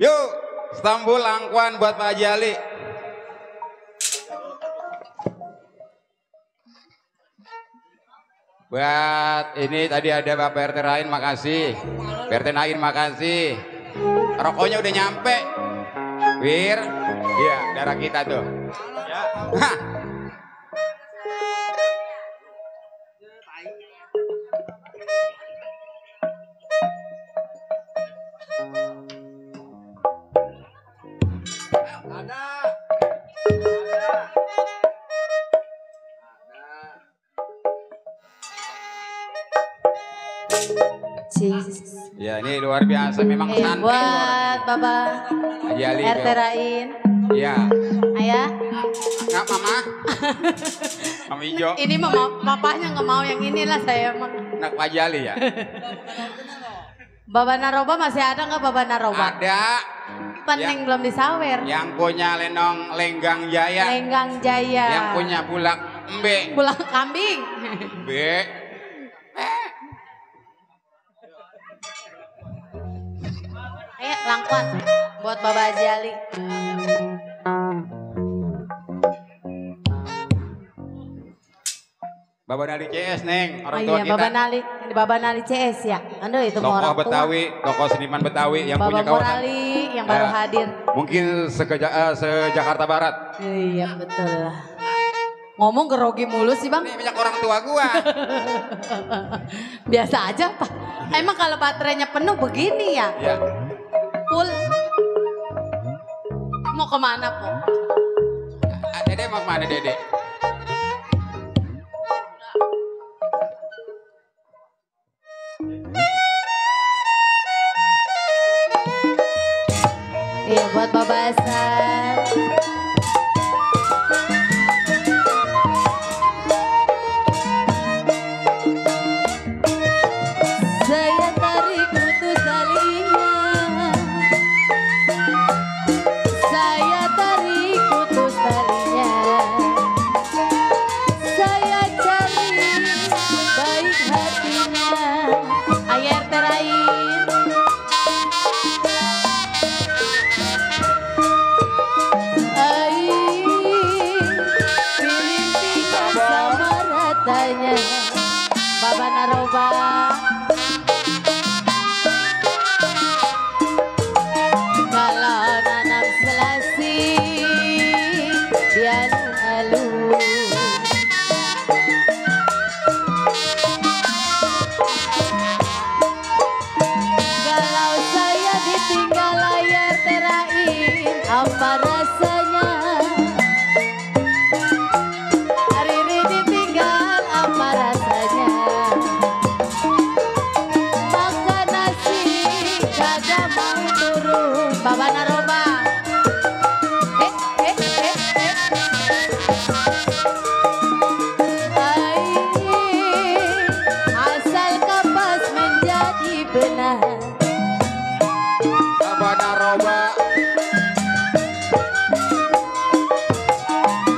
Yuk, Istanbul angkuan buat Pak Haji Ali. Buat ini tadi ada Bapak RT Rain, makasih. RT Nain, makasih. Rokoknya udah nyampe. Wir, iya darah kita tuh. Ya. Hah. Ya ini luar biasa memang santri. Buat Bapak Haji Ali RT Rain. Iya. Ayah. Nggak mama. Mama Ijo. Ini papahnya nggak mau yang inilah saya mah. Nak Pak Haji Ali ya. Baba Naroba masih ada nggak Baba Naroba? Ada. Pening ya. Belum disawer. Yang punya lenong Lenggang Jaya. Lenggang Jaya. Yang punya bulak embe. Bulak kambing. Embe. Ayo langkuan buat Baba Haji Ali. Baba Nali CS Neng, orang tua kita. Baba Nali CS ya. Aduh itu tokoh orang Betawi, tokoh seniman Betawi yang Baba punya kawasan. Morali yang baru hadir. Mungkin se-Jakarta Barat. Iya betul lah. Ngomong gerogi mulu sih Bang. Ini banyak orang tua gua. Biasa aja Pak. Emang kalau baterainya penuh begini ya? Ya. Full. Mau kemana Po? Dede mau kemana Dede? Iya buat babasan. Saya tarik putus talinya. Saya tarik putus talinya. Saya cari baik hatinya. Ayer terain. Baba Naroba kalau nanam selasi dia lalu kalau saya ditinggal layar terain apa rasanya. Baba Naroba. Asal kapas menjadi benar. Baba Naroba.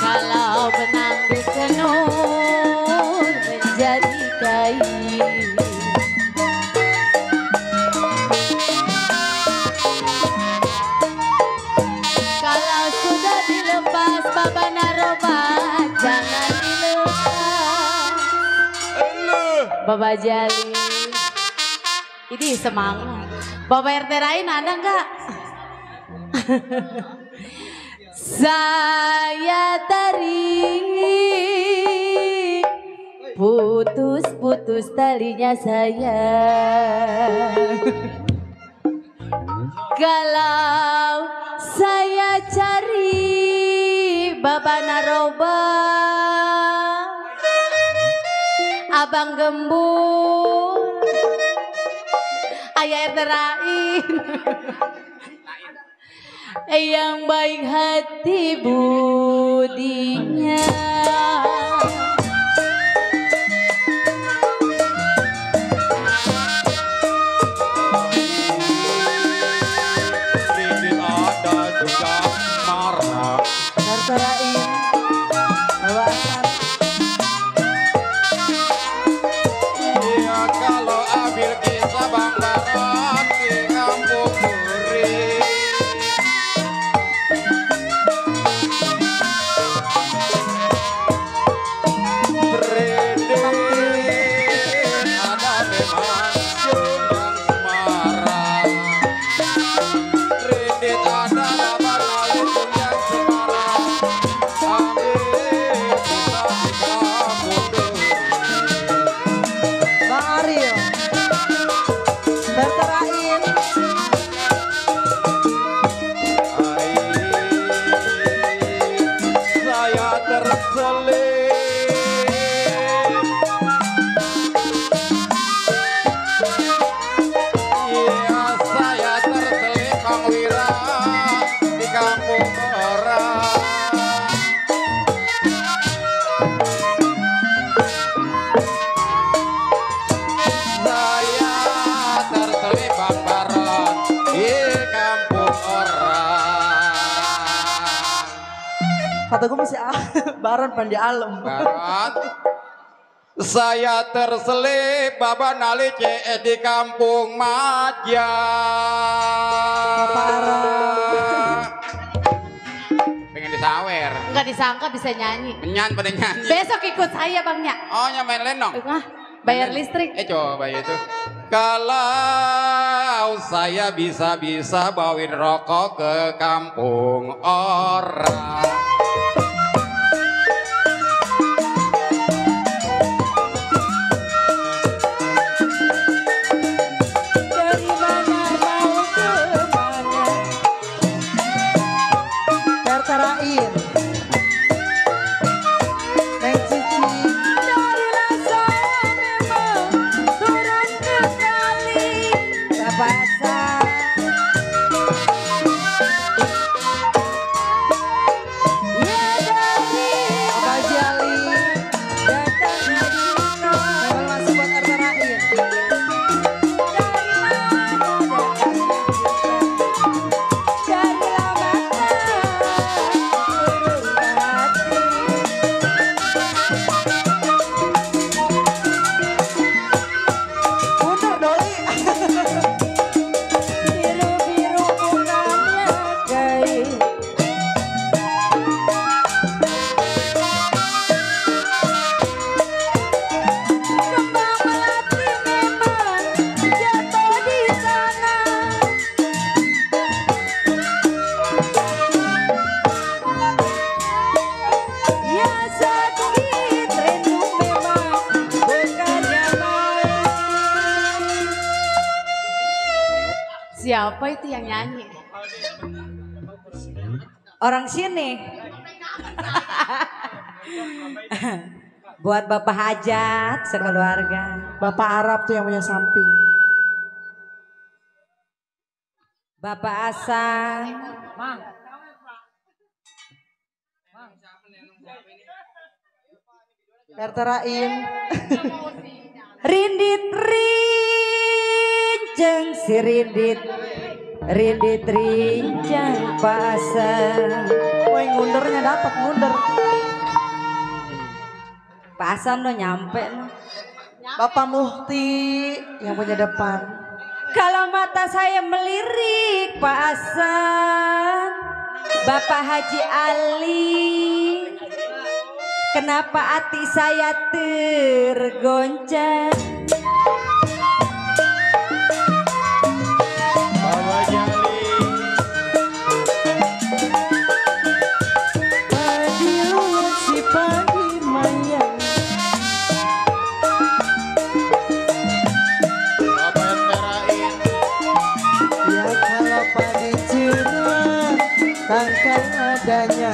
Kalau benang dikenur menjadi kain. Baba Naroba jangan dilepas. Baba Jali ini semangat. Baba RT Rain ada enggak? Saya tarik putus-putus talinya saya. Kalau saya cari Baba Naroba, Abang Gembul, Ayah RT Rain, yang baik hati budinya. Rain, bawakan. Iya kalau ambil kisah Bang Barat di kampung Puri. Kata gue masih baron pan di alam. Barat. Saya terselip baban alice di kampung Maja. Parah. Pengen disawer. Enggak disangka bisa nyanyi. Menyan pada nyanyi. Besok ikut saya Bang Nya. Oh main lenong. Bayar listrik. Coba itu. Kalau saya bisa bawain rokok ke kampung orang. Dari mana mau kemana? Terterain. Neng Cici. Darilah saya memang turun ke kali. Bapak Asa. Ya dari Bapak Jali. datang Cina. Memang masih buat terterain. Dari mana datangnya kita? Dari lambatan turun ke hati. Mundur Doli. Biru-biru bukannya kain. Kembang melati memang jatuh di sana. Ya sakit rindu memang bukannya main. Siapa itu yang nyanyi? Orang sini. Buat Bapak Hajat sekeluarga. Bapak Arab tuh yang punya samping. Bapak Asan. Terterain. Rindit rincang si rindit. Rindit rincang pasang. Woi ngundernya dapat ngunder. Pasan lo nyampe lo. Bapak Muhti yang punya depan. Kalau mata saya melirik Pak Hasan, Bapak Haji Ali, kenapa hati saya tergoncang? Bapak Jali. Padilut si padi maya. Bapak Terain. Ya kalau padi curah tangkal adanya.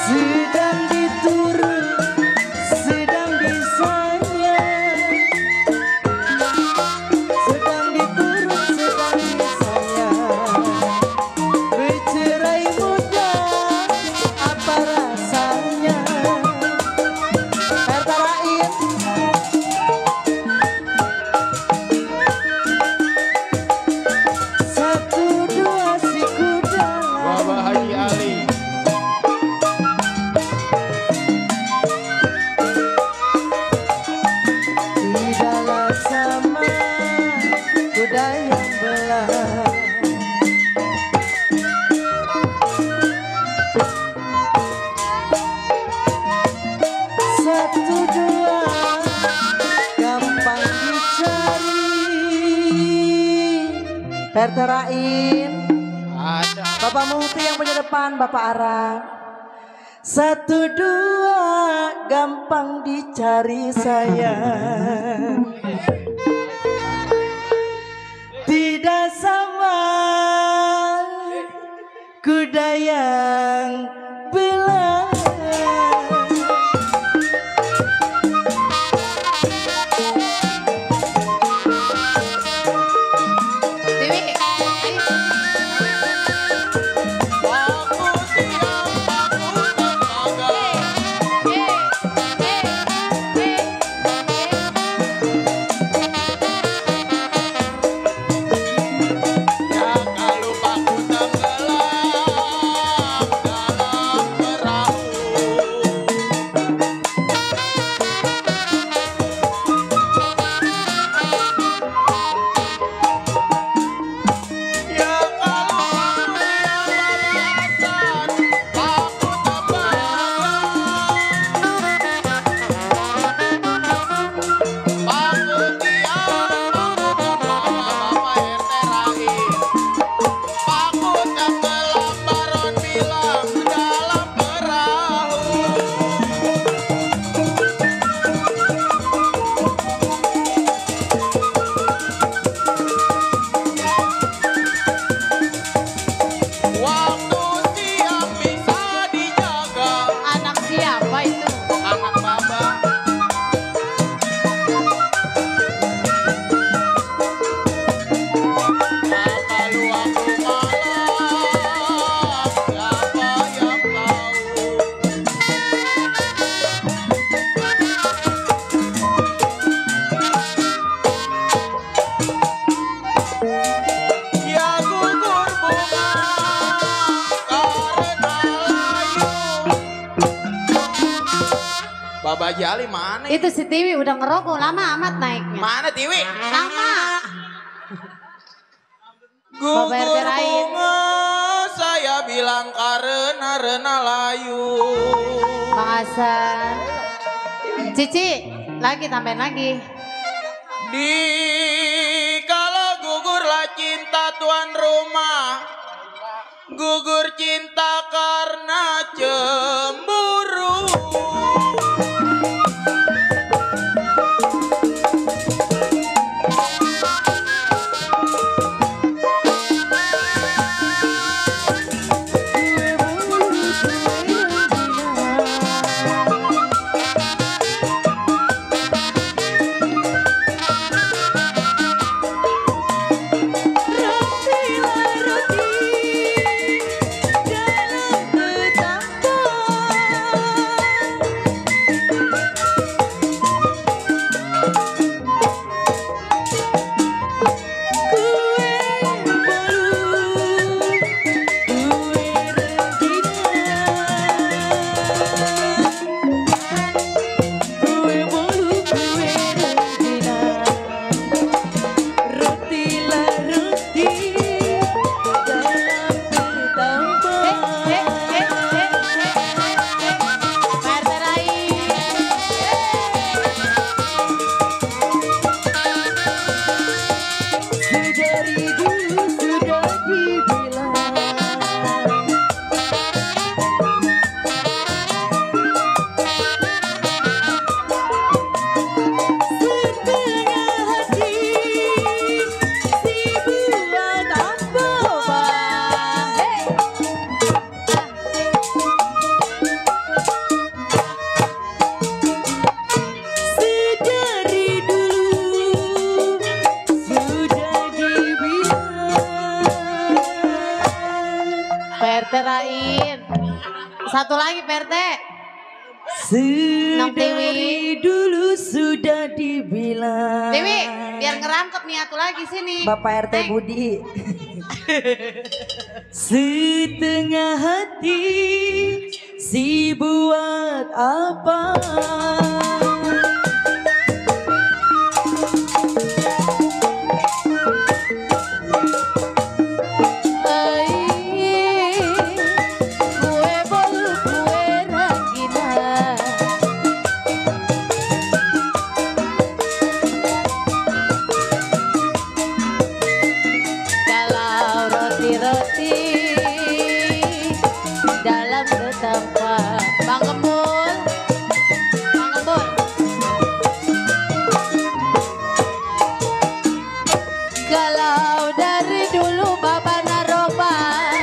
Sedang diturun, sedang disanya. Sedang diturun, sedang disanya. Bercerai muda, apa rasanya? Terterain. Satu dua si kuda Bapak Haji Ali. tidaklah sama kuda yang belah. Satu dua gampang dicari. Terterain. Ada. Bapak Muhti yang punya depan, Bapak Arab. Satu dua gampang dicari sayang. Tidak sama kuda yang belah. Dewi, ayo. Jali mana? Itu si Tiwi udah ngerokok lama amat naiknya. Mana Tiwi? Lama. Gugur bunga saya bilang karena rena layu. Pengasan. Cici, lagi tambahin lagi. Di kalau gugurlah cinta tuan rumah, gugur cinta karena cemburu. Terain. Satu lagi PRT. Sedari dulu sudah dibilang. Dewi, biar ngerangkep nih aku lagi sini. Bapak RT Budi. Setengah hati si buat apa? Bang Gembul, Bang Gembul. Kalau dari dulu Baba Naroba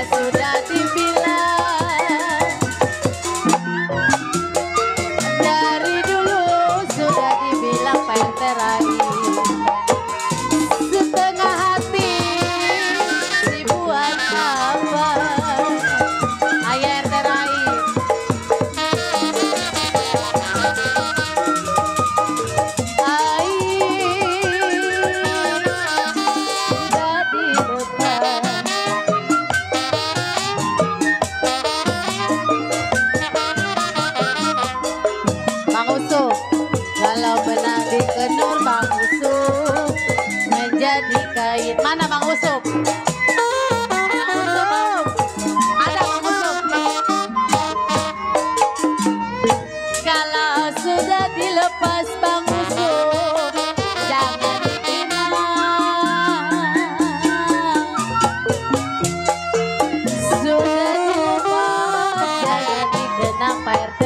sudah dibilang, dari dulu sudah dibilang PRT Rai. Setengah hati dibuat apa? Ayo RT Rai. Bang Usuk, kalau benang dikenur Bang Usuk menjadi kain. Mana Bang Usuk? Bang Usuk, ada Bang Usuk. Kalau sudah dilepas Bang Usuk, jangan dikenang. Sudah dilepas, jangan dikenang Pak RT.